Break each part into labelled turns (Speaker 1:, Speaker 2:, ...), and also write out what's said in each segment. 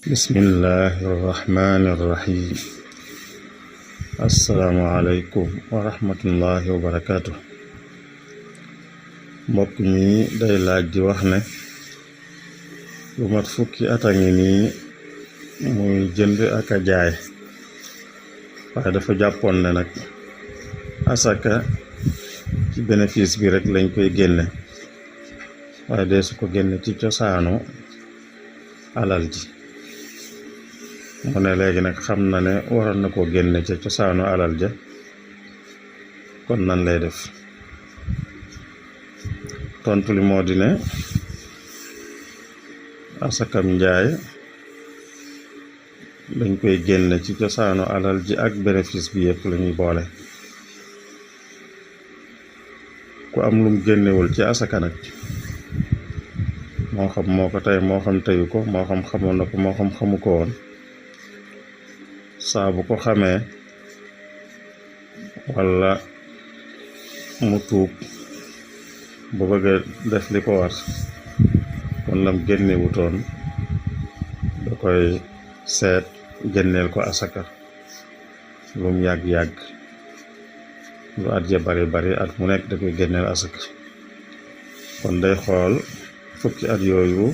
Speaker 1: bismillahi irrahmani irrahim asalaamualeykum wa rahmatullahi wa barakaatu. mbokk mi day laaj di wax ne lu mat fukki at a ngi nii muy jënd ak a jaay, waaye dafa jàppoon ne nag asaka ci bénéfice bi rek lañ koy génne, waaye dee su ko génne ci cosaanu alal ji. mu ne léegi nag xam na ne waroon na koo génne ca cosaanu alal ja, kon nan lay def? tontu li moo di ne asakam njaay dañ koy génne ci cosaanu alal ji ak bénéfice bi yëpp lañuy boole. ku am lum génnewul ci asaka nag, moo xam moo ko tey moo xam teyu ko, moo xam xamoon na ko moo xam xamu ko woon, saa bu ko xamee walla mu tuub bu bëgg a def li ko war, kon lam génnewutoon da koy seet génneel ko asaka. lum yàgg-yàgg, lu at ja bari bari, at mu nekk da koy génneel asaka. kon day xool fukki at yooyu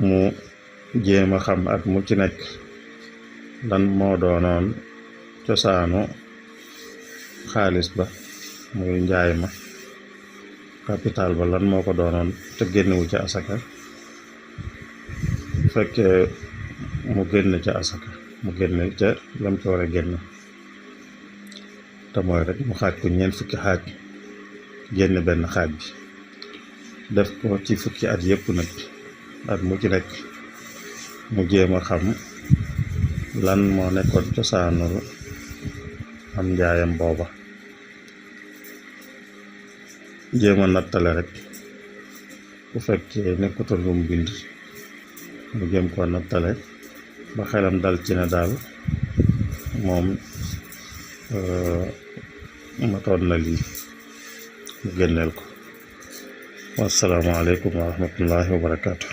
Speaker 1: mu jéem a xam at mu ci nekk lan moo doonoon cosaanu xaalis ba, muy njaay ma, capital ba lan moo ko doonoon te génnewu ca asaka. bu fekkee mu génn ca asaka, mu génne ca lam ca war a génn, te mooy rek mu xaaj ko ñeent fukki xaaj, génn benn xaaj bi def ko ci fukki at yépp nag. at mu ci nekk mu jéem a xam lan moo nekkoon cosaanul am njaayam booba, jéem a nattale rek. bu fekkee nekkutoon lu mu bind, mu jéem koo nattale ba xelam dal ci ne daal moom matoon na lii, mu génneel ko. wassalaamu aleykum wa rahmatullahi wa barakaatu.